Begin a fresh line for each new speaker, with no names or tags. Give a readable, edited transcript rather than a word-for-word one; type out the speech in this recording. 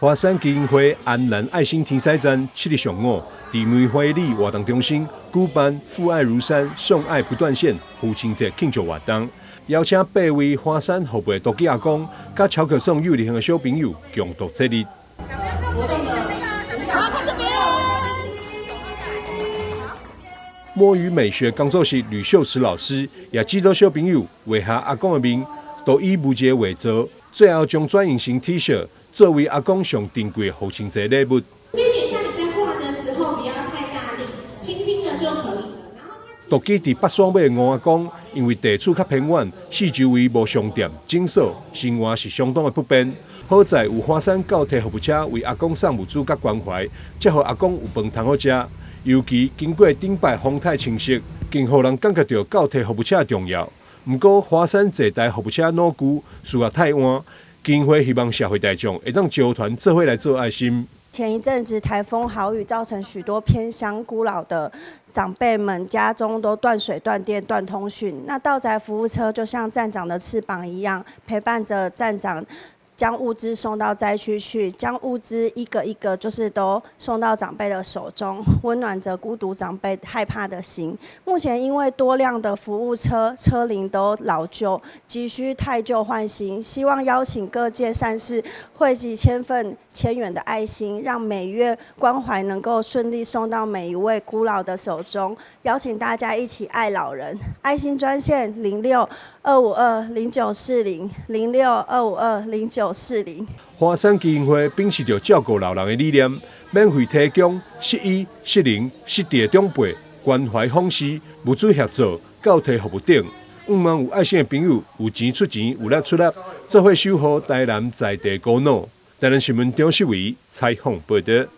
華山基金會安瀾愛心停賽站7日上午，佇梅花里活動中心舉辦“父愛如山，送愛不斷線”父親節慶祝活動，邀請八位華山後輩獨居阿公，佮巧克送幼兒園的小朋友共度節日。
好，看這邊。
摸魚美學工作室呂秀慈老師也指導小朋友畫下阿公的面，都以無一個畫作，最後將轉型成 T 恤，作為阿公上珍貴的父親節禮物。
這一點像你在畫的時候，不要太大力，輕輕的就可以了。然後
獨居佇北山尾的吳阿公，因為地處較偏遠，四周圍無商店、診所，生活是相當的不便。好在有華山教體服務車為阿公送物資佮關懷，才予阿公有飯通好食。尤其經過頂擺風颱侵襲，更予人感覺著教體服務車的重要。毋過華山坐台服務車老舊，需要汰換，基金會希望社會大眾會當招團做伙來做愛心。
前一陣子颱風豪雨，造成許多偏鄉孤老的長輩們家中都斷水、斷電、斷通訊。那到宅服務車就像站長的翅膀一樣，陪伴着站長，將物資送到災區去，將物資一個一個就是都送到長輩的手中，溫暖着孤獨長輩害怕的心。目前因為多輛的服務車車齡都老舊，急需汰舊換新，希望邀請各界善士匯集千份千元的愛心，讓每月關懷能夠順利送到每一位孤老的手中。邀請大家一起愛老人，愛心專線06-252-094006-252-0940。
華山基金會秉持著照顧老人的理念，免費提供失醫、失能、失智的長輩關懷訪視、物資協助、教體服務等。向望有愛心的朋友，有錢出錢，有力出力，做伙守護台南在地孤老。台南新聞張世維採訪報導。